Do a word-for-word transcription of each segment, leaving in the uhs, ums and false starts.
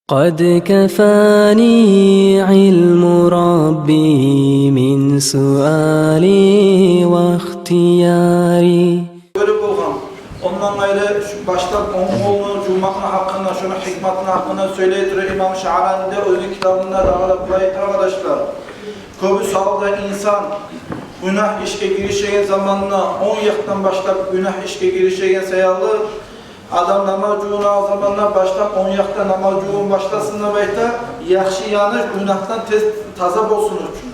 قد كفاني علم ربي من سؤالي واختياري. Гёрюп болгъан. Ондан къайры, шу башлап онг къолну жувмакъны гьакъында, шону гьикматыны гьакъында сёйлей туруп, имам Шаърани де оьзюню китабында дагъы да булай айта, къардашлар. Кёбюсю гьалда инсан гюнагь ишге гиришеген заманда онг якъдан башлап гюнагь ишге гиришеген саялы, адам намаз жувунагъан заманда башлап онг якъдан намаз жувунуп башласын деп айта, яхшы яны гюнагьдан тез таза болсун учун.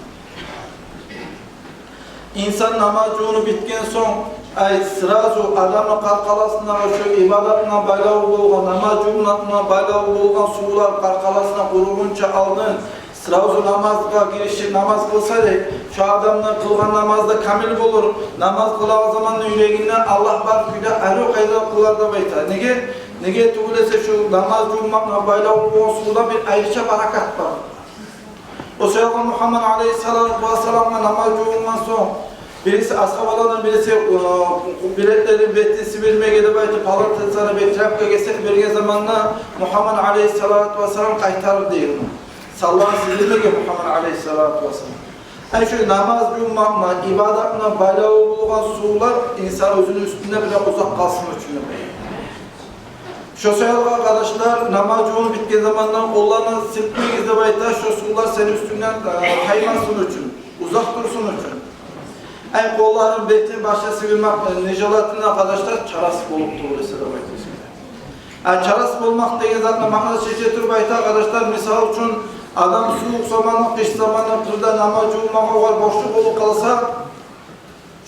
Инсан намаз жувунуп битген сонг, ай, сразу адамны къаркъарасындагъы шо ибадатына байлавлу болгъан, намаз жувунмакъ булан байлавлу болгъан сувлар къаркъарасына къуругъунча алдын, сразу намазгъа гиришип намаз къылса дей, шо адамны къылгъан намазы да камил болур. Намаз къылагъан заманда юрегинде Аллагь бар кюйде арив къайда къылар деп айта. Неге? Неге тюгюл эсе, шо намаз жувунмакъ булан байлавлу болгъан сувда бир айрыча баракат бар. О саялы Мугьаммад алейгьиссалату вассаламгъа намаз жувунгъан сонг, бириси, асгьабалардан бириси, э, билеклерин, бетин сибирмеге деп айтып, палатасына бир тряпка гесек берген заманда, Мугьаммад алейгьиссалату вассалам къайтарып дей, салланы сибирмеге Мугьаммад алейгьиссалату вассалам. Ай, шо намаз жувунмакъ булан, ибадат булан байлавлу болгъан сувлар инсан оьзюню уьстюнде бир узакъ къалсын учун. Шо саялы, къардашлар, намаз жувунуп битген замандан къолланы силкмегиз деп айта, шо сувлар сени уьстюнгден, э, таймасын учун, узакъ турсун учун. Ай, къолларын, бетин, башын сибирмек, э, нежелательно, къардашлар, чарасыз болуп тюгюл эсе деп айта. Ай, чарасыз болмакъ деген затны маънасын чече туруп айта, къардашлар, мисал учун, адам сувукъ заманны, къыш заманны къырда намаз жувунмагъа огъар борчлу болуп къалса,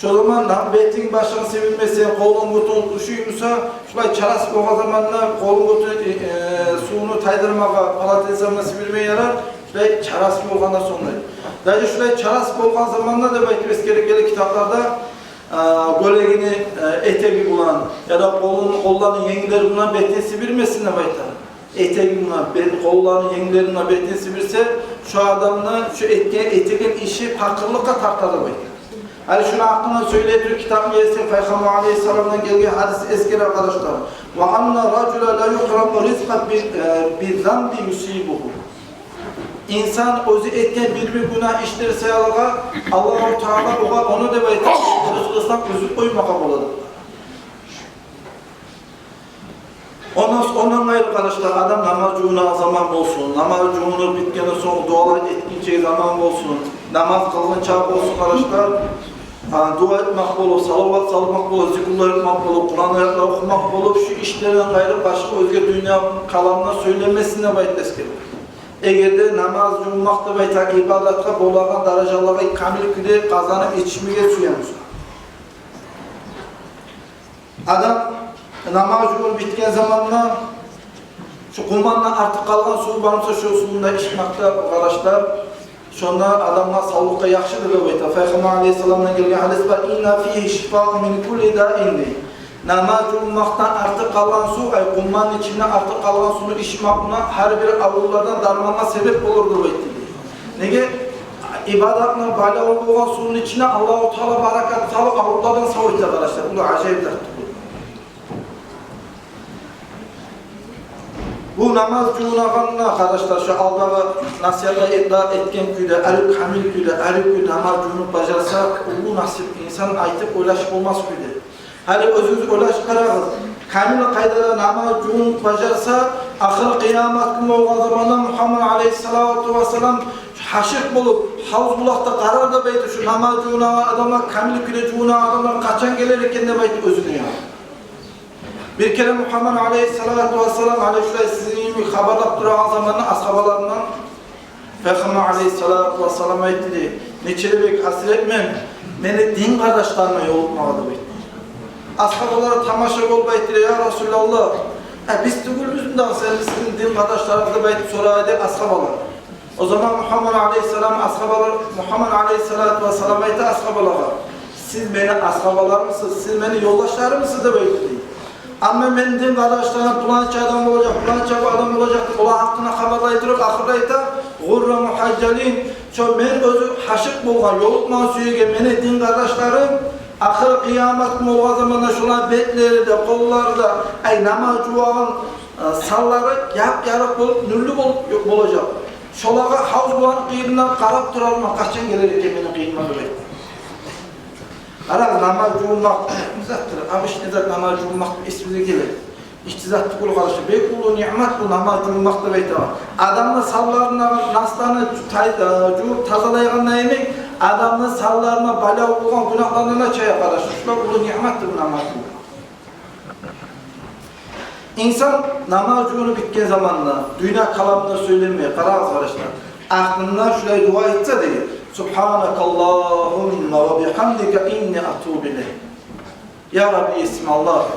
шо заман бетинг, башынг сибирмесенг, къолунг, бутунг ушуй буса, шулай чарасыз болгъан заманда къолунг, бутунг, э, э, сувну тайдырмагъа, палатесамда сибирме ярар, шулай чарасыз болгъанда сондай. Даже шулай чарасыз болгъан заманда деп айтып эсгере геле китапларда, э, гёлегини, э, этеги булан яда къолун, къолланы енглери булан бетин сибирмесин деп айта. Этеги булан, бет, къолларын, енглерин, бетин сибирсе, шо адамны шо этген, этеген иши пакъырлыкъгъа тарта деп айта. Гьали шуну гьакъында сёйлей туруп, китапны еси Пайхаммар алейгьиссаламдан гелген гьадис эсгере, къардашлар. «Ва анна ражула ла юхраму ризкъа би, э, би занби юсибугьу». Инсан оьзю этген бир-бир гюнагь ишлер саялыгъа Аллагьу Таала огъар, ону деп айта, ризкъысындан уьзюп къоймагъа болады. Ондан, ондан къайры, къардашлар, адам намаз жувунагъан заман болсун, намаз жувунуп битгенден сонг дуалар этгинче заман болсун, намаз къылгъынча болсун, къардашлар, а, дуа этмек болуп, салават салмакъ болуп, зикрулар этмек болуп, Къуран аятлар охумакъ болуп, шу ишлерден къайры башгъа оьзге дюнья каламлар сёйлемесин деп айтып эсгере. Эгер де намаз жувунмакъ деп айтагъан ибадатгъа болагъан даражалагъа камил кюйде къазанып етишмеге сюе буса. Адам намаз жувунуп битген заманда шо къумандан артыкъ къалгъан сув бар буса, шо сувну да ичмек де, къардашлар, шонда адамгъа, савлукъгъа яхшыдыр деп айта. Пайхаммар алейгьиссаламдан гелген гьадис бар: «Инна фигьи шифаун мин кулли даин», — дей. Намаз жувунмакъдан артыкъ къалгъан сув, ай, къуманны ичинде артыкъ къалгъан сувну ичмек булан гьар бир аврувлардан дармангъа себеп болур деп айта, дей. Неге? Ибадатны байлавлу болгъан сувну ичине Аллагьу Таала баракат салып, аврувлардан сав эте, къардашлар. Бу да ажайып зат тюгюл. Бу намаз жувунагъанда, къардашлар, шо алдагъы насигьатда эт-, этген кюйде, арив, камил кюйде, арив кюйде намаз жувунуп бажарса, уллу насип, инсан айтып ойлашып болмас кюйде. Гьали оьзюгюз ойлашып къарагъыз. Камил къайдада намаз жувунуп бажарса, ахыр къыямат гюн болгъан заманда Мугьаммад алейгьиссалату вассалам гьашыкъ болуп, гьавуз булакъда къарар деп айтып, шу намаз жувунагъан адамлар, камил кюйде жувунагъан адамлар къачан гелер экен деп айтып оьзюню янына. Бир керен Мугьаммад алейгьиссалату вассалам, гьали шулай сизин йимик хабарлап турагъан заманда асгьабаларындан, Пайхаммар алейгьиссалату вассалам айтды дей: «Нече де бек гьасиретмен мени дин къардашларыма ёлукъмагъа», — деп айтды. Асгьабалар тамаша болуп айтды дей: «Я Расулаллагь, э, биз тюгюлбюзмю дагъы сени, сизин дин къардашларыгъыз?» — деп айтып сорай дей асгьабалар. О заман Мугьаммад алейгьиссалам асгьабалар, Мугьаммад алейгьиссалату вассалам айта асгьабалагъа: «Сиз мени асгьабаларымсыз, сиз мени ёлдашларымсыз», — деп айтды дей. «Амма мени дин къардашларым пуланча адам болажакъ, пуланча адам болажакъ», — деп оланы гьакъында хабарлай туруп, ахырда айта: «Гъурра мугьажжалин, шо мен оьзю гьашыкъ болгъан, ёлукъмагъа сюеген мени дин къардашларым, ахыр къыямат гюн болгъан заманда шоланы бетлери де, къоллары да, ай, намаз жувагъан Э, санлары яп-ярыкъ болуп, нюрлю болуп болажакъ. Шолагъа гьавз буланы къырыйындан къарап турарман, къачан гелер экен мени къырыйыма деп айтды. Къарагъыз, намаз жувунмакъ не затдыр? Обычный зат намаз жувунмакъ деп эсибизге геле. Гиччи зат тюгюл, къардашлар. Бек уллу ниъмат бу намаз жувунмакъ деп айтагъан. Адамны санларына, насланы тай-, э, жувуп тазалайгъанда йимик, адамны санларына байлавлу болгъан гюнагьларындан ача, къардашлар. Шулай уллу ниъматдыр бу намаз жувунмакъ. Инсан намаз жувунуп битген заманда дюнья каламны сёйлемей, къарагъыз, къардашлар, артындан шулай дуа этсе дей: «Субгьанакаллагьумма ва бигьамдика, инни атубу илейк». Я Рабби, есим Аллагь,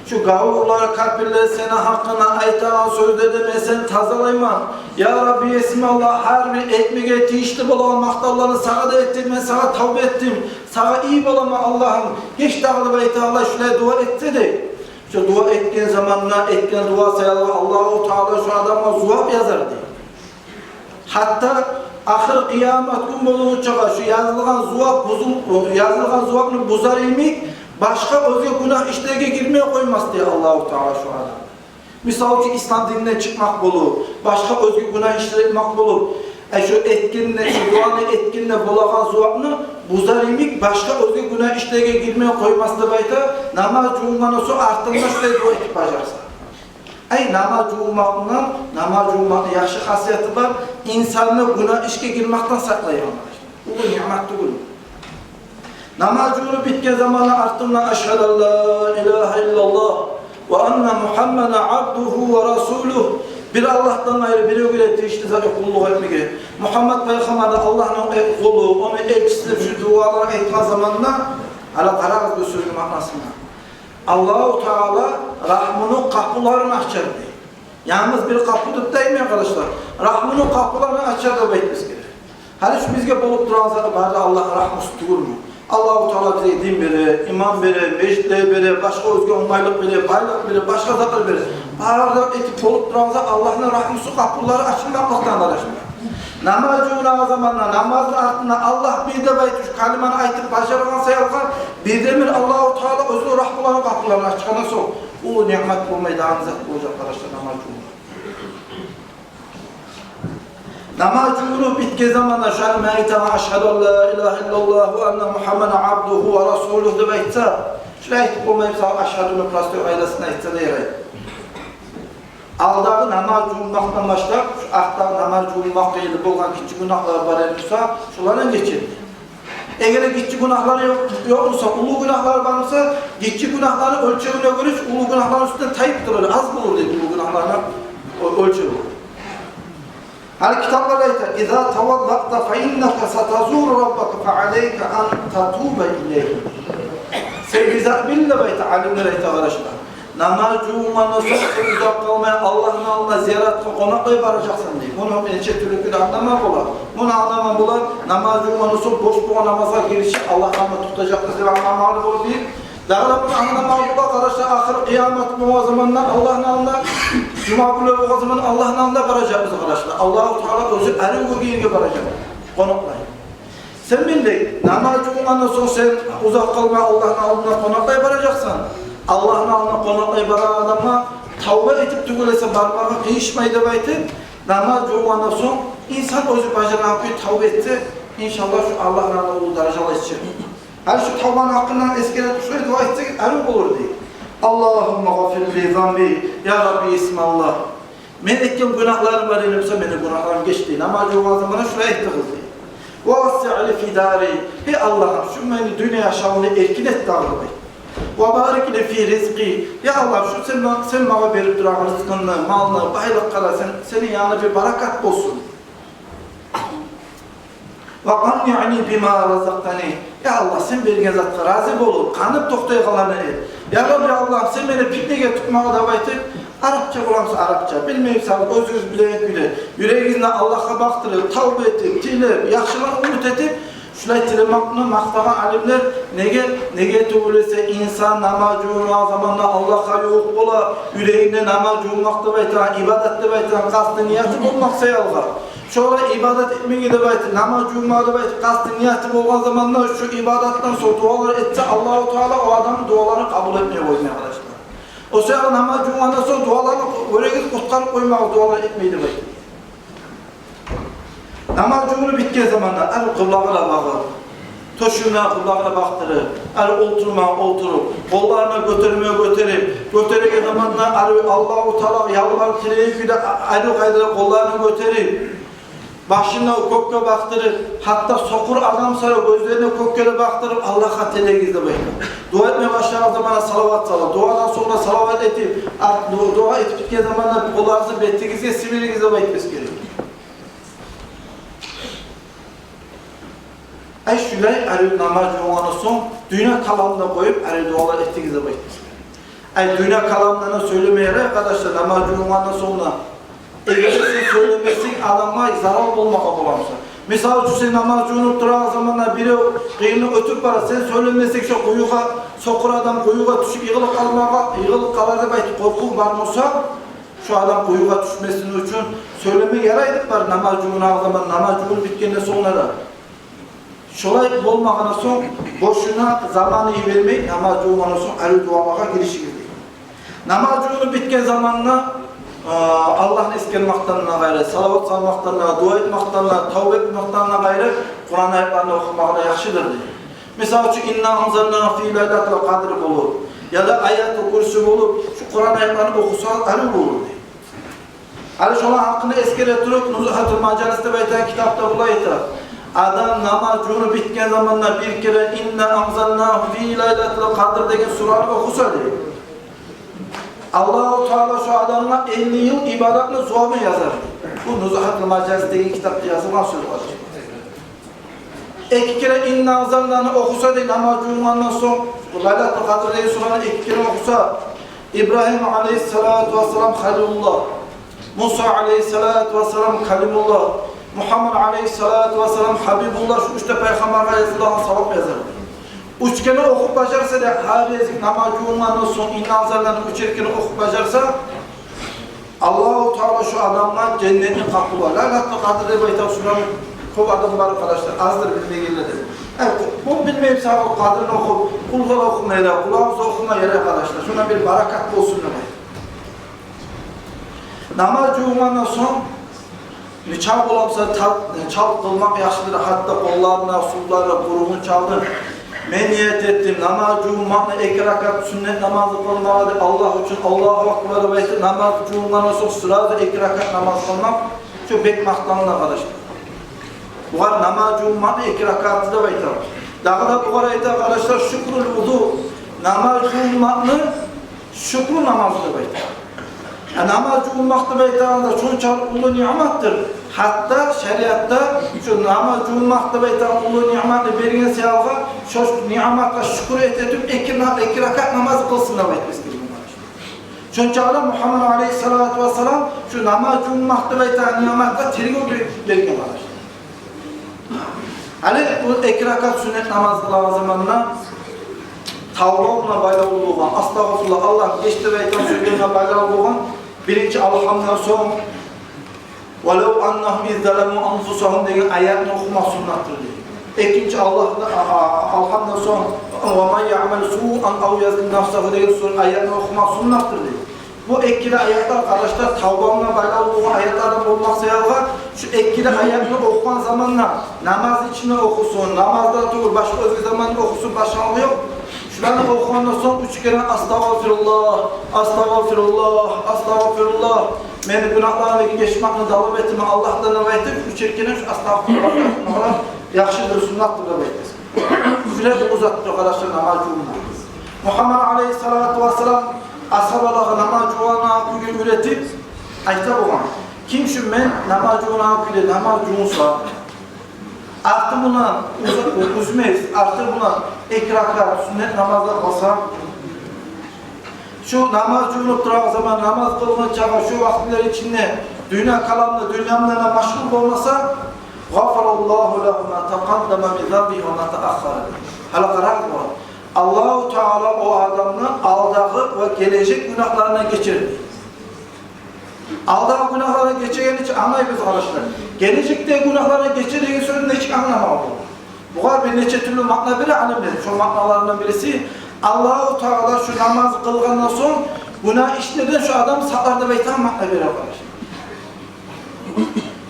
шу гавурлар, капирлер сени гьакъынгда айтагъан сёзлерден мен сени тазалайман. Я Рабби, есим Аллагь, гьар бир этмеге тийишли болгъан макътавланы сагъа да этдим, мен сагъа тавба этдим. Сагъа ий боламан, Аллагьым, геч дагъы деп айта, Аллагь, шулай дуа этсе дей. Шу дуа этген заманда этген дуа саялы Аллагьу Таала шу адамгъа зувап язар дей. Гьатта ахыр къыямат гюн болгъунчагъа шу язылгъан зувап бузул-, язылгъан зувапны бузар йимик, башгъа оьзге гюнагь ишлеге гирмей къоймас дей Аллагьу Таала шу адамны. Мисал учун, ислам дининден чыкъмакъ болуп, башгъа оьзге гюнагь ишлер этмек болуп, э, шу этгенде, шу дуаны этгенде болагъан зувапны бузар йимик, башгъа оьзге гюнагь ишлеге гирмей къоймас деп айта, намаз жувунгъандан сонг артындан шулай дуа этип бажарса. Ай, намаз жувунмакъны, намаз жувунмакъны яхшы хасияты бар, инсанны гюнагь ишге гирмекден сакълайгъан. Уллу ниъмат тюгюлмю? Намаз жувунуп битген заманда артындан: «Ашгьаду ан ла илагьа иллаллагь ва анна Мугьаммадан абдугьу ва расулугь». Бир Аллагьдан къайры биревге де тийишли зат ёкъ къуллукъ этмеге. Мугьаммат пайхаммар да Аллагьны къулу, ону элчиси деп шу дуалар айтгъан заманда, гьали къарагъыз бу сёзню маънасына. Аллагьу Таала рагьмуну къапуларын ачар дей. Янгыз бир къапу деп де айтмай, къардашлар. Рагьмуну къапуларын ачар деп айтмагъа герек. Гьали шу бизге болуп турагъан зат бары да Аллагьны рагьмусу тюгюлмю? Аллагьу Таала бизге дин бере, иман бере, межитлер бере, башгъа оьзге онгайлыкъ бере, байлыкъ бере, башгъа затлар бере. Бары да этип болуп турагъан зат Аллагьны рагьмусу къапулары ачылмакълыкъдан, къардашлар. Намаз жувунагъан заманда, намазны артында «Аллагь бир» деп айтып, шу калиманы айтып бажаргъан саялы, бирден-бир Аллагьу Таала оьзюню рагьмуларыны къапуларын ачгъандан сонг, уллу ниъмат болмай дагъы не зат болажакъ, къардашлар, намаз жувунуп. Намаз жувунуп битген заманда шагьар мен айтаман: «Ашгьаду ан ла илагьа иллаллагь ва анна Мугьаммадан абдугьу ва расулугь» деп айтса, шулай айтып болмай, мисал, «Ашгьадуну» простой къайдасында айтса да ярай. Алдагъы намаз жувунмакъдан башлап, шу артдагъы намаз жувунмакъгъа ерли болгъан гиччи гюнагьлар бар эди буса, шолардан гечер. Эгер де гиччи гюнагьлар ёкъ, ёкъ буса, уллу гюнагьлар бар буса, гиччи гюнагьланы оьлчевюне гёре уллу гюнагьланы уьстюнден тайып турар, аз болур дейди уллу гюнагьланы о-, оьлчеви. Гьали китаплар айта: «Иза таваддаъта фа иннака сатазуру раббака фа алейка ан татуба илейгьи». Сен иза билла, айта алимлер, айта, къардашлар, намаз жувунгъандан сонг сен узакъ къалмай Аллагьны алдына зияратгъа, къонакълай баражакъсан дей. Муну нече тюрлю кюйде англама бола. Муну англама бола: намаз жувунгъандан сонг борч болгъан намазгъа гиришип, Аллагьны алдына токътажакъбыз деп англама бола бир. Дагъы да муну англама бола, къардашлар, ахыр къыямат болгъан заманда Аллагьны алдына, жума гюнлер болгъан заманда Аллагьны алдына баражакъбыз, къардашлар. Аллагьу Таала оьзю арив гёрген ерге баражакъ, къонакълай. Сен билдинг, намаз жувунгъандан сонг сен узакъ къалмай Аллагьны алдына къонакълай баражакъсан. Аллагьны алдына къонакълай барагъан адамгъа тавба этип тюгюл эсе бармагъы къыйышмай деп айтып, намаз жувунгъандан сонг инсан оьзю бажаргъан кюй тавба этсе, иншаллагь, шу Аллагьны алдына уллу даражалагъа етишир. Гьали шу тавбаны гьакъындан эсгере туруп шулай дуа этсек, арив болур дей. «Аллагьумма гъфир ли занби», я Рабби, есим Аллагь, мен этген гюнагьларым бар эди буса, мени гюнагьларымны геч дей. Намаз жувунгъан заманда шулай айтыгъыз дей. «Ва вассиъ ли фи дари», гьей Аллагьым, шу мени дюнья яшавумда эркин эт дагъы дей. «Ва барик ли фи ризкъи», я Аллагьым, шу сен ма-, сен магъа берип турагъан ризкъыны, малны, байлыкъгъа да сен, сени янынга бир баракат болсун. «Ва къанниъни бима разакътани». Я Аллагь, сен берген затгъа рази болуп, къанып токътай къалгъан эт. Я Рабби, я Аллагь, сен мени питнеге тутмагъа деп айтып, арапча боламса арапча, билмеймсе оьзюгюз билеген кюйде, юрегигизни Аллагьгъа бакъдырып, тавба этип, тилеп, яхшылыкъ умут этип, шулай тилемекни макътагъан алимлер. Неге, неге тюгюл эсе инсан намаз жувунгъан заманда Аллагьгъа ювукъ бола, юрегинде намаз жувунмакъ деп айтагъан, ибадат деп айтагъан къасты, нияты болмакъ саялы. Шолай ибадат этмеге деп айтып, намаз жувунмагъа деп айтып, къасты, нияты болгъан заманда шу ибадатдан сонг дуалар этсе, Аллагьу Таала о адамны дуаларын къабул этмей къоймай, къардашлар. О саялы намаз жувунгъандан сонг дуаланы гёрегиз, къутгъарып къоймагъыз, дуалар этмей деп айта. Намаз жувунуп битген заманда, али къыблагъа да багъып, тёшюгюн къыблагъа да бакъдырып, али олтурма олтуруп, къолларын гётерме гётерип, гётереген заманда али Аллагьу Таалагъа ялбарып тилейген кюйде, али къайда къолларын гётерип, башын кёкге бакъдырып, гьатта сокъур адам саялы гёзлерин кёкге де бакъдырып, Аллагьгъа тилегиз деп айта. Дуа этме башлагъан заманда салават салып, дуадан сонг да салават этип, ар-, ду-, дуа этип битген заманда къолларыгъызны бетигизге сибиригиз деп айтмасы герек. Ай шулай, али намаз жувунгъандан сонг дюнья каламны да къоюп, али дуалар этигиз деп айтмасы герек. Ай дюнья каламланы сёйлеме ярай, къардашлар, намаз жувунгъандан сонг да. Эгер де сен сёйлемесенг, адамгъа зарал болмагъа боламысан. Мисал учун, сен намаз жувунуп турагъан заманда бирев къыйынлыкъ оьтюп бара, сен сёйлемесенг, шо къуюгъа, сокъур адам къуюгъа тюшюп йыгъылып къалмагъа, йыгъылып къалар деп айтып къоркъув бар буса, шо адам къуюгъа тюшмесин учун сёйлеме ярай деп бар намаз жувунагъан заман, намаз жувунуп битгенден сонг да. Шолай болмагъандан сонг, бошуна заманны йибермей, намаз жувунгъандан сонг али дуалагъа гиришигиз дей. Намаз жувунуп битген заманда, а, Аллагьны эсгермекден де къайры, салават салмакъдан да, дуа этмекден де, тавба этмекден де къайры, Къуран аятланы охумагъа да яхшыдыр дей. Мисал учун, «Инна анзалнагьу фи лайлатил къадр» болуп, яда «Аятул Курси» болуп, шу Къуран аятланы охуса, али болур дей. Али шоланы гьакъында эсгере туруп, «Нузгьатул мажалис» деп айтагъан китапда булай айта: адам намаз жувунуп битген заманда бир керен «Инна анзалнагьу фи лайлатил къадр» деген сураны охуса дей, Аллагьу Таала шо адамгъа элли йыл ибадатны зувабын язар. Бу «Нузгьатул мажалис» деген китапда язылгъан сёз бар. Эки керен «Инна анзалнагьу» охуса дей намаз жувунгъандан сонг, бу «Лайлатул къадр» деген сураны эки керен охуса, Ибрагьим алейгьиссалату вассалам халилуллагь, Муса алейгьиссалату вассалам калимуллагь, Мугьаммад алейгьиссалату вассалам гьабибуллагь, шу уьч де пайхаммаргъа язылагъан савап язар. Уьч керен охуп бажарса да, гьар гезик намаз жувунгъандан сонг «Инна анзалнагьу»ну уьчер керен охуп бажарса, Аллагьу Таала шо адамгъа женнетни къапулар. «Лайлатул къадр» деп айтагъан сураны кёп адам бар, къардашлар, аздыр билмегенлер де. Э, бу билмейсен, о къадрын охуп, къулгьу охума ярай, къулгьу охума ярай, къардашлар. Шондан бир баракат болсун деп айта. Намаз жувунгъандан сонг нечакъы боламыса, та-, чалт къылмакъ яхшыдыр, гьатта къолларына сувланы, къуругъун чалдын. Мен ният этдим намаз жувунмакъны, эки ракат сюннет намазны къылмагъа деп, Аллагь учун, Аллагьу акбар деп айтып, намаз жувунгъандан сонг сразу эки ракат намаз къылмакъ, шо бек макъталына, къардашлар. Бугъар намаз жувунмакъны эки ракаты деп айта. Дагъы да бугъар айта, къардашлар, шукрул вузу, намаз жувунмакъны шукру намазы деп айта. А намаз жувунмакъ деп айтагъан да шончакъы уллу ниъматдыр. Гьатта шариатда шо намаз жувунмакъ деп айтагъан уллу ниъматны берген саялы, шо ниъматгъа шукур эте туруп, эки на-, эки ракат намаз къылсын деп айтмасы герек. Шончакъы да Мугьаммад алейгьиссалату вассалам шо намаз жувунмакъ деп айтагъан ниъматгъа тергев бер-, берген, къардашлар. Гьали бу эки ракат сюннет намаз къылагъан заманда тавба булан байлавлу болгъан, астагъфируллагь, Аллагь, геч деп айтагъан сёзлер булан байлавлу болгъан, биринчи «Алгьамдан» сонг «Валав аннагьум из заламу анфусагьум» деген аятны охумакъ суннатдыр дей. Экинчи «Аллагь», а, а, «Алгьамдан» сонг «Ва ман яъмал суан ав язлим нафсагьу» деген сура, аятны охумакъ суннатдыр дей. Бу эки де аятлар, къардашлар, тавба булан байлавлу болгъан аятлардан болмакъ саялы, шу эки де аятны охугъан заманда намаз ичинде охусун, намазда тюгюл, башгъа оьзге заманда охусун, башгъалыгъы ёкъ. Шуланы охугъандан сонг уьч керен «Астагъфируллагь, астагъфируллагь, астагъфируллагь. Мени гюнагьларымны гечмекни талап этемен Аллагьдан» деп айтып, уьчер керен шу «Астагъфируллагь» яхшыдыр, суннатдыр деп айтасыз. Шулай узатды, къардашлар, намаз жувунма. Мугьаммад алейгьиссалату вассалам асгьабалагъа намаз жувунагъан кюйге уьйретип айта болгъан: ким шу мен намаз жувунагъан кюйде намаз жувунса, арты булан уз-, уьзмей, арты булан эки ракат сюннет намазлар къылса, шу намаз жувунуп турагъан заман, намаз къылгъынчагъа шу вакътилер ичинде дюнья каламны, дюнья булан машгъул болмаса, «Гъафараллагьу лагьу ма такъаддама мин занбигьи ва ма тааххара». Гьали къарагъыз, Аллагьу Таала о адамны алдагъы ва гележек гюнагьларындан гечер дей. Алдагъы гюнагьларын гечегенни чи англайбыз, къардашлар. Гележекдеги гюнагьларын гечер деген сёзню нечик англамагъа бола? Бугъар бир нече тюрлю маъна бере алимлер. Шо маъналарындан бириси, Аллагьу Таала шу намаз къылгъандан сонг Гюнагь ишлерден шо адамны сакълар деп айтагъан маъна бере, къардашлар.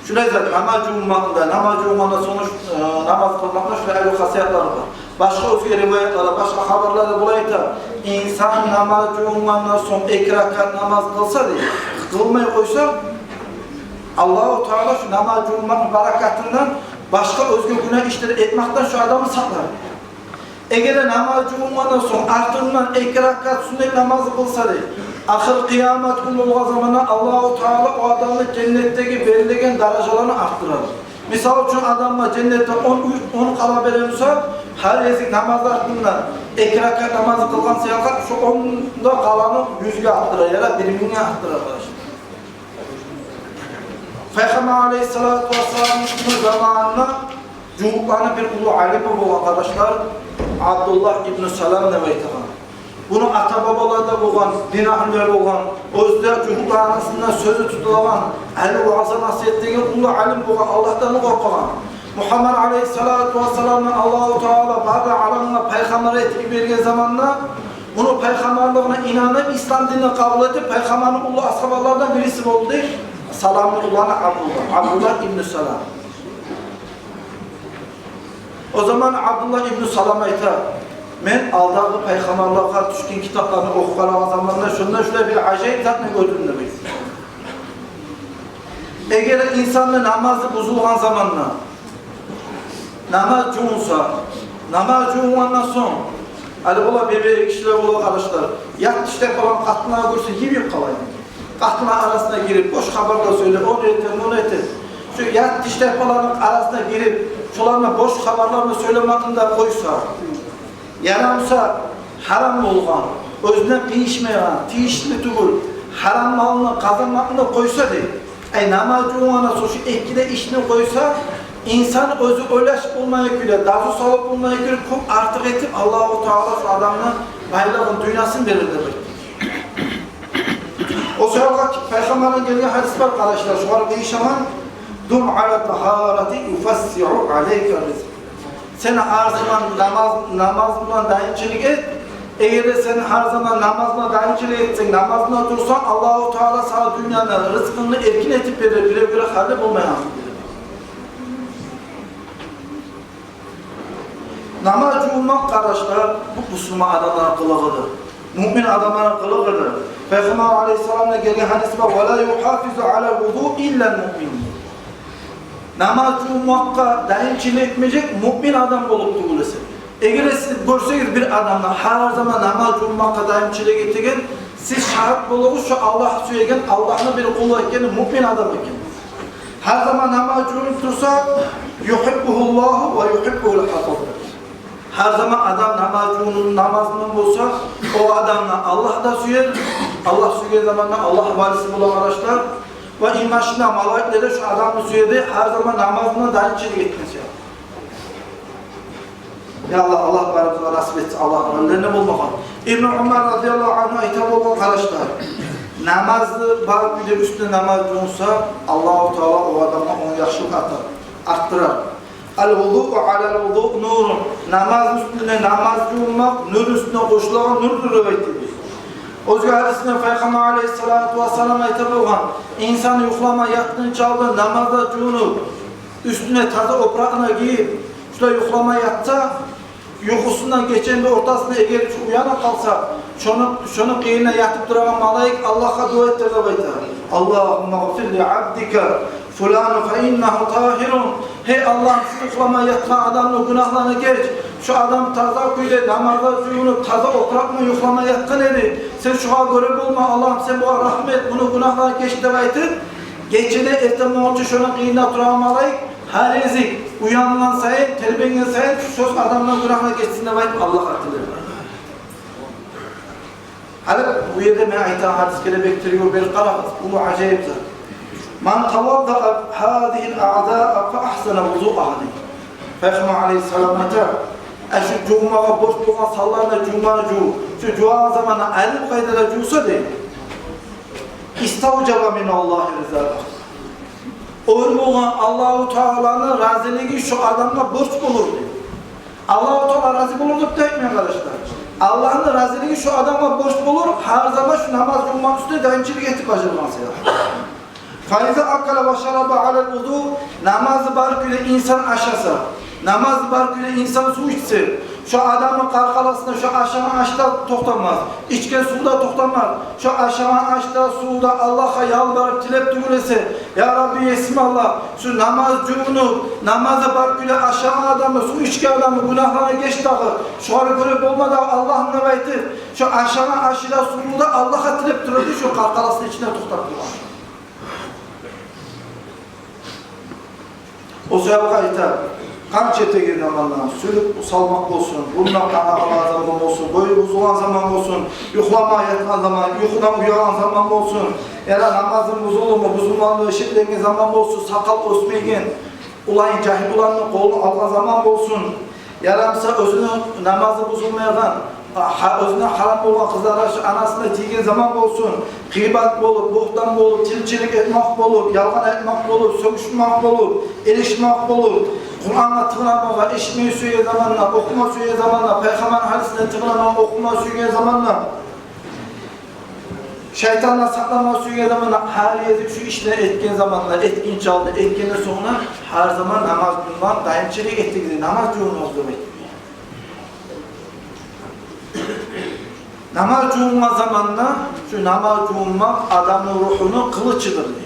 Шулай зат, намаз жувунмакъда, намаз жувунгъандан сонг, э, намаз къылмакъда шулай ари хасиятлары бар. Башгъа оьзге риваятларда, башгъа хабарларда булай айта: инсан намаз жувунгъандан сонг эки ракаат намаз къылса, дей, къылмай къойса, Аллагьу Таала шо намаз жувунмакъны баракатындан башгъа оьзге гюнагь ишлер этмакъдан шо адамны сакълар. Эгер де намаз жувунгъандан сонг артындан эки ракаат сюннет намазы къылса, дей, ахыр къыямат гюн болгъан заманда Аллагьу Таала о адамны женнетдеги берилеген даражаларын артдырар. Мисал учун, адамгъа женнетде он, он къала берилсе, гьар гезик намаз артындан эки ракаат намазы къылгъан саялы шо он да къаланы юзге артдырар, яда бир мингге артдырар, къардашлар. Пайхаммар алейгьиссалату вассаламны заманында жугьутланы бир уллу алими болгъан, къардашлар, Абдуллагь ибну Салам деп айтагъан. Буну ата-бабалары да болгъан, дин агьлюлер болгъан, оьзю де жугьутланы арасында сёзю тутулагъан, гьали ваъза-насигьат этеген уллу алим болгъан, Аллагьдан къоркъагъан. Мугьаммад алейгьиссалату вассаламны Аллагьу Таала бары аламгъа пайхаммар этип йиберген заманда, муну пайхаммарлыгъына инанып, ислам динни къабул этип, пайхаммарны уллу асгьабаларындан бириси болду, дей, Саламны уланы Абдуллагь, Абдуллагь ибну Салам. О заман Абдуллагь ибну Салам айта: мен алдагъы пайхаммарлагъа тюшген китапланы охуп къарагъан заманда, шонда шулай бир ажайып затны гёрдюм, деп айта. Эгер инсанны намазы бузулгъан заманда намаз жувунса, намаз жувунгъандан сонг, гьали бола бир-бир кишилер бола, къардашлар, ят тиштайып къалагъан къатынланы гёрсе, йибип къала. Къатынлар арасына гирип, бош хабар да сёйлей, ону эте, муну эте. Шо ят тиштайып къалагъан арасына гирип, шоланы бош хабарларын сёйлемекни де къойса, ярамаса гьарам болгъан, оьзюне къыйышмайгъан, тийишли тюгюл, гьарам малны къазанмакъны къойса, дей. Ай, намаз жувунгъандан сонг шо эки де ишни къойса, инсан оьзю ойлашып болмайгъан кюйде, дазу салып болмайгъан кюйде, кёп артыкъ этип Аллагьу Таала шо адамны байлыгъын, дюньясын берир, деп айта. О саялы пайхаммардан гелген гьадис бар, къардашлар, шогъар къыйышагъан: дум ала тагьарати юфассигьу алейка ризкъ. Сен гьар заман намаз, намаз булан даимчилик эт. Эгер де сен гьар заман намаз булан даимчилик этсенг, намаз булан турсанг, Аллагьу Таала сагъа дюньяны, рызкъынгны эркин этип берер, бирев-бирев гьали болмайгъан. Намаз жувунмакъ, къардашлар, бу бусурман адамланы къылыгъыдыр. Муъмин адамланы къылыгъыдыр. Пайхаммар алейгьиссаламдан гелген гьадис бар: «Ва ла юхафизу ала вузу илла муъмин». Намаз жувунмакъгъа даимчилик этмежек муъмин адам болуп тюгюл эсе. Эгер де сиз гёрсегиз бир адамны гьар заман намаз жувунмакъгъа даимчилик этеген, сиз шагьат болугъуз, шо Аллагь сюеген, Аллагьны бир къулу экен, муъмин адам экен. Гьар заман намаз жувунуп турса, «юхиббугьуллагьу ва юхиббугьул хьафиз». Гьар заман адам намаз жувунуп, намазман болса, о адамны Аллагь да сюер, Аллагь сюеген заманда Аллагь валиси бола, къардашлар. Ва инг башында малайиклер де шо адамны сюер, гьар заман намазына даимчилик этген саялы. Я Аллагь, Аллагь барыбызгъа насип этсин Аллагьны валилеринден болмагъа. Ибну Умар разияллагьу ангьу айта болгъан, къардашлар: намазы бар кюйде уьстюне намаз жувунса, Аллагьу Таала о адамгъа он яхшылыкъ артар, артдырар. «Ал вузуу алал вузуу нурун». Намаз уьстюне намаз жувунмакъ нюр уьстюне къошулагъан нюрдюр деп айтды. Оьзге гьадисинде Пайхаммар алейгьиссалату вассалам айта болгъан: инсан юхлама ятгъынча алдын намазгъа жувунуп, уьстюне таза опуракъны гийип, шулай юхлама ятса, юхусундан гечени ортасында эгер уянып къалса, шону, шону къырыйына ятып турагъан малайик Аллагьгъа дуа этер деп айта: «Аллагьумма гъфир ли абдика фулана фа иннагьу тагьирун». Гьей Аллагь, шу юхлама ятгъан адамны гюнагьларын геч. Шу адам таза кюйде намазгъа жувунуп, таза опуракъ булан юхлама ятгъан эди. Сен шугъар гёре болма, Аллагьым, сен бугъар рагьмат эт, муну гюнагьларын геч деп айтып, гечеде эртен болгъунча шону къырыйында турагъан малайик гьар гезик уянгъан сайын, тербенген сайын, шу сёз адамдан гюнагьлар гечсин деп айтып, Аллагьгъа тилер. Гьали бу ерде мен айтагъан гьадисге де бек тергев берип къарагъыз. Уллу ажайып зат. «Ман таваддаа гьазигьил аъзаа фа агьсана вузууагьа», — дей. Пайхаммар алейгьиссалам айта: «Э, шу жувмагъа борч болгъан санларына жувма жувуп, шу жувагъан заманда алим къайдада жувса, — дей, — иставжаба миналлагьи ризагьу». Оьр болгъан Аллагьу Тааланы разилиги шу адамгъа борч болур, дей. Аллагьу Таала рази болур деп де айтмай, къардашлар. Аллагьны разилиги шо адамгъа борч болур, гьар заман шо намаз жувунмакъ уьстюне даимчилик этип бажаргъан саялы. Фаиза акала ва шараба алал вузу, намазы бар кюйде инсан ашаса, намазы бар кюйде инсан сув ичсе, шо адамны къаркъарасында шо ашагъан аш да токътамас, ичген сув да токътамас. Шо ашагъан аш да, сув да Аллагьгъа ялбарып тилеп тюгюл эсе: «Я Рабби, есим Аллагь, шо намаз жувунуп, намазы бар кюйде ашагъан адамны, сув ичген адамны гюнагьларын геч дагъы. Шогъар гёре болмады, Аллагьым», — деп айтып, шо ашагъан ашы да, суву да Аллагьгъа тилеп тура эди, шо къаркъарасыны ичинде токътап тургъан. О саялы айта, къан чечеген заманда, сюрюп салмакъ болсун, бурнундан къан агъагъан заман болсун, бою бузулгъан заман болсун, юхлама ятгъан заман, юхудан уягъан заман болсун, яда намазы бузулдуму, бузулмадымы эшитмеген заман болсун, сакъал оьсмеген, улан, жагьил уланны къолун алгъан заман болсун, ярамаса оьзюню намазы бузулмайгъан, гьа-, оьзюне гьарам болгъан къызаргъа анасына тийген заман болсун, гъыйбат болуп, бугьтан болуп, тилчилик этмек болуп, ялгъан айтмакъ болуп, сёгюшмек болуп, эришмек болуп, Къурангъа тынгламагъа, эшитме сюеген заманда, охума сюеген заманда, Пайхаммарны гьадисине тынгламагъа, охума сюеген заманда, шайтандан сакъланма сюеген заманда, гьар гезик шу ишни этген заманда, этгинчи алда, этгенден сонг да гьар заман намаз жувунмагъа даимчилик этигиз, намаз жувунугъуз деп айтды. Намаз жувунгъан заманда, шу намаз жувунмакъ адамны ругьуну къылычыдыр дей.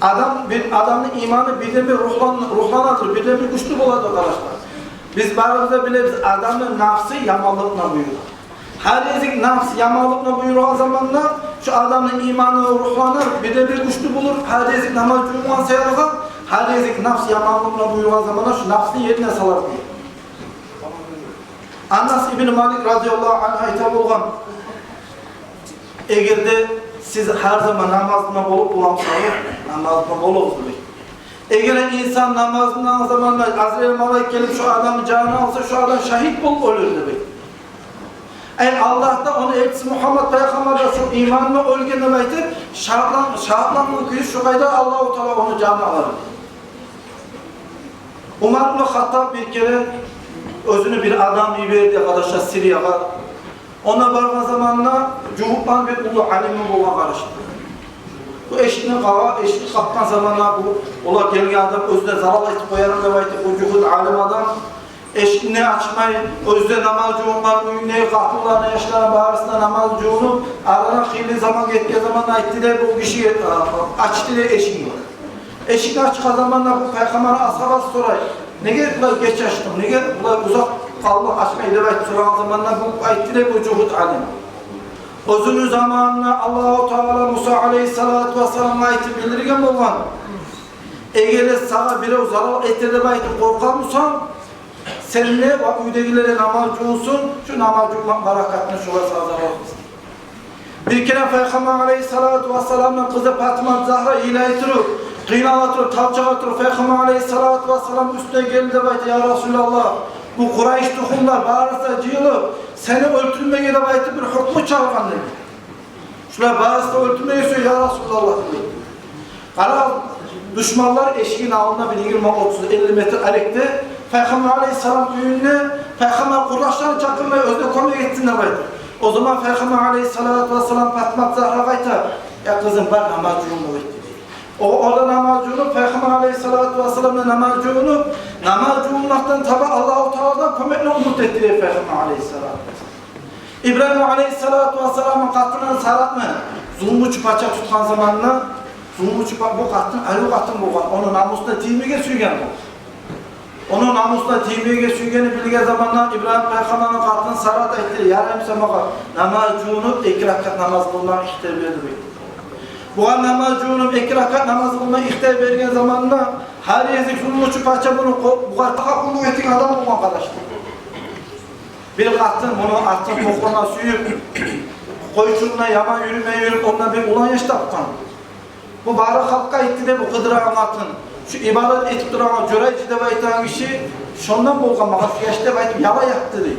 Адам, бир адамны иманы бирден-бир ругьлан-, ругьланадыр, бирден-бир гючлю боладыр, къардашлар. Биз барыбыз да билебиз, адамны напсы яманлыкъны буюра. Гьар гезик напс яманлыкъны буюргъан заманда, шу адамны иманы ругьланыр, бирден-бир гючлю болур. Гьар гезик намаз жувунгъан саялы, гьар гезик напс яманлыкъны буюргъан заманда, шу напсны ерине салар дей. Анас ибн Малик разияллагьу ангьу айта болгъан: «Эгер де сиз гьар заман намазында болуп боламысагъыз, намазында болугъуз», — дей. Эгер инсан намазында заманда Азраил малайик гелип, шо адамны жанын алса, шо адам шагьит болуп оьлер деп айта. Ай, Аллагь да, ону элчиси Мугьаммад пайхаммар да шо иманында оьлген деп айтып, шагьатлан-, шагьатлангъан кюйде шо къайда Аллагьу Таала ону жанын алар. Умар ибн Хаттаб бир керен оьзюню бир адамын йиберди, къардашлар, Сириягъа. Онда баргъан заманда жугьутланы бир уллу алими болгъан, къардашлар. Бу эшикни къагъа, эшикни къакъгъан заманда бу, олар гелген адам оьзюне зарал этип къоярмы деп айтып, бу жугьут алим адам эшикни ачмай, оьзю де намаз жувунгъан, уьюндеги къатынланы, яшланы барысы да намаз жувунуп, арадан хыйлы заман гетген заманда айтды дей бу гиши, а, ачды дей эшигин. Эшикни ачгъан заманда бу Пайхаммарны асгьабасы сорай: «Неге булай геч ачдынг? Неге булай узакъ къалдынг ачмай?» — деп айтып сорагъан заманда бу айтды дей, бу жугьут алим: «Оьзюню заманында Аллагьу Таала Муса алейгьиссалату вассаламгъа айтып билдирген болгъан: эгер де сагъа бирев зарал этер деп айтып къоркъа бусанг, сен де ва уьйдегилер де намаз жувунсун, шу намаз жувунмакъ баракатына шолар сагъа зарал этмесин». Бир керен Пайхаммар алейгьиссалату вассаламны къызы Патимат Загьра йылай туруп, къыйнала туруп, талчагъа туруп, Пайхаммар алейгьиссалату вассаламны уьстюне гелди деп айта: «Я Расулаллагь, бу Къурайыш тухумлар барысы да жыйылып, сени оьлтюрмеге деп айтып бир гьукму чыгъаргъан», — деди. «Шулар барысы да оьлтюрмеге сюе, я Расулаллагь», — деди. Къара, душманлар эшигини алдында бир йигирма, отуз, элли метр арекде Пайхаммар алейгьиссалам уьюнде, Пайхаммар къурдашларын чакъырмай, оьзюне кёмек этсин деп айта. О заман Пайхаммар алейгьиссалату вассалам Патимат Загьрагъа айта: «Я къызым, бар, намаз жувун», — деп айта. О, о да намаз жувунуп, Пайхаммар алейгьиссалату вассалам да намаз жувунуп, намаз жувунмакъдан таба Аллагьу Тааладан кёмекни умут этди дей Пайхаммар алейгьиссалату вассалам. Ибрагьим алейгьиссалату вассаламны къатыны Саратны зулмучу пача тутгъан заманда, зулмучу па-, бу къатын арив къатын болгъан, ону намусуна тиймеге сюйген бу. Ону намусуна тиймеге сюйгенин билген заманда Ибрагьим пайхаммарны къатыны Сарат айтды: «Яраймыса магъа намаз жувунуп, эки ракаат намаз къылмагъа ихтияр бер», — деп айтды. Бугъар намаз жувунуп, эки ракаат намаз къылмагъа ихтияр берген заманда, гьар гезик зулмучу пача муну къо-, бугъар тагъа къуллукъ этеген адам болгъан, къардашлар. Бир къатын муну артын токълама сююп, къойчугъунда яман юрюме юрюп, ондан бир улан яш тапгъан. Бу бары халкъгъа айтды дей, бу къыдырагъан къатын, шу ибадат этип турагъан Журайж деп айтагъан гиши шондан болгъан магъа шу яш деп айтып, яла ятды дей.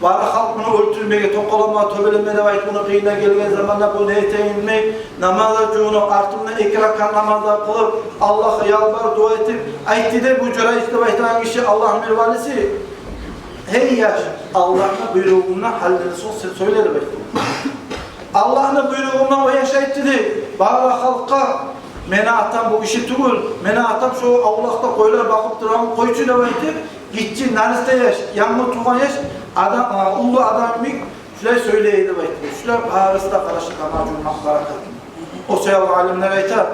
Бары халкъ муну оьлтюрмеге, токъалама, тёбелеме деп айтып, муну къыйнына гелген заманда бу не этейим билмей, намазгъа жувунуп, артындан эки ракаат намазлар къылып, Аллагьгъа ялбарып, дуа этип, айтды дей бу Журайж деп айтагъан гиши, Аллагьны бир валиси: Гьей яш, Аллагьны буйругъундан гьаллени сонг сен сёйле деп айтды. Аллагьны буйругъундан о яш айтды дей бары халкъгъа: мени атам бу иши тюгюл, мени атам шо авлакъда къойлар бакъып турагъан къойчу деп айтды. Гиччи, наристе яш, янгы тувгъан яш, адам, а, уллу адам йимик шулай сёйлей деп айтды. Шулар барысы да, къардашлар, намаз жувунмакъ баракат. О саялы алимлер айта: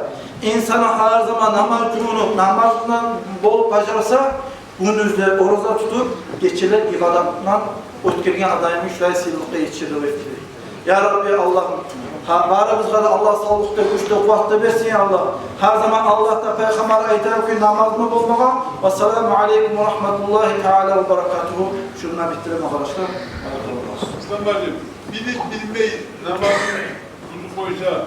инсан гьар заман намаз жувунуп, намазындан болуп бажарса, гюндюзлер ораза тутуп, гечелер ибадатдан оьтгерген адам йимик шулай сыйлылыкъгъа етишир деп айтды. Я Рабби Аллагьым, гьа, барыбызгъа да Аллагь савлукъ да, гюч де, къуват да берсин, я Аллагь. Гьар заман Аллагь да, Пайхаммар айта экен намазны болмагъа. Вассаламу алейкум ва рагьматуллагьи таала ва баракатугьу. Шунда битдиремен, къардашлар. Ислам муаллим, биз билмей намазны бузуп къойса,